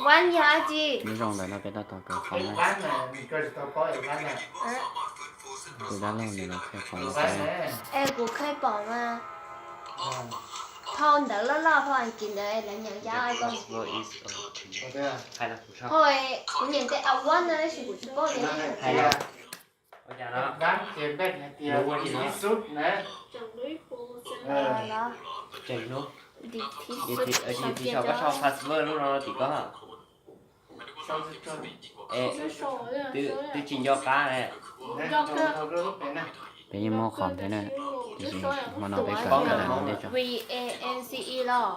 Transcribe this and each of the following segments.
Vab yog dab tsi? Nyob zoo ntawm no peb tab tom kawm qhov na. Tus dab laug ntawm no qhia qhov no. Es kuv qhia pom mas. Phau ntawv loj loj, phau Askiv ntawd lawv nyeem yab ko. Phau kuv nyeem tej a vab no tab sis kuv tsis paub li. Ua cas no? Vab ces npej hais tias ib xub na. Tseem hlub. Yog tsis tau koj sau password lub no tim koj. Twb tsis nco qab ne. Peb yeej muaj qhov thiab na, tiam sis hmo no peb kawm kawm ntej tso. V A N C E los.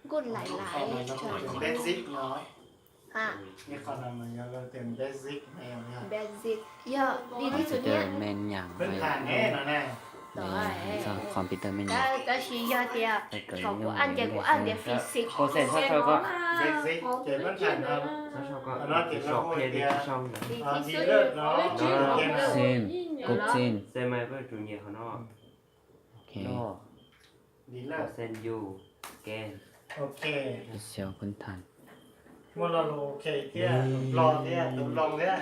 Good, like, like. Basic, yog li tib si. Computer main nyam. Tab sis yog tias kom kuv ab ntiag kuv ab ntiag physics. Sin, kub sin. Muaj lo lus ok thiab, lo thiab, tus lo thiab.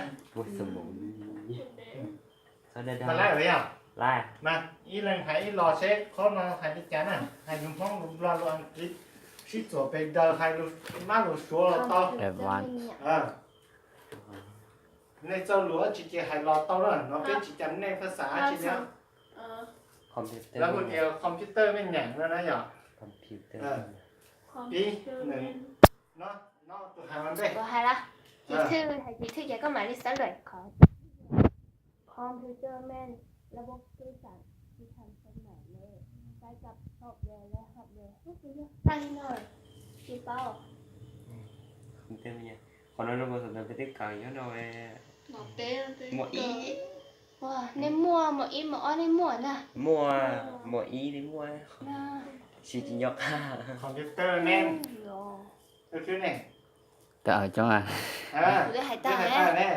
Mas ib leeg hais ib lo seb qhov no hais li cas na, hais lus Hmoob lus Nplog lus Askiv, sib txuam pes daws hais lus Mab lus Suav los tau. Nej txoj lus dab tsi ces hais los tau na, no peb tsis cam nej phaj xav dab tsi li. Lawv hu tias computer me nyam no na yom. Pib, no, no tus hais mas npej. Kuv hais lawm. Tus thwj, hais tus thwj ces koj mam li xav lawm qhov. Computer main, ระบบสื่อสารที่ทันสมัยเลย ใช้กับซอฟต์แวร์และฮาร์ดแวร์ Hub, tsis paub. Qhov no peb twb kawm nyob no. Muaj ib, nej muaj, muaj ib muaj ob nej muaj na. Muaj, muaj ib nej muaj, tab sis tsis nco qab. Computer main. Tau coob a. Kuv twb hais tag ne.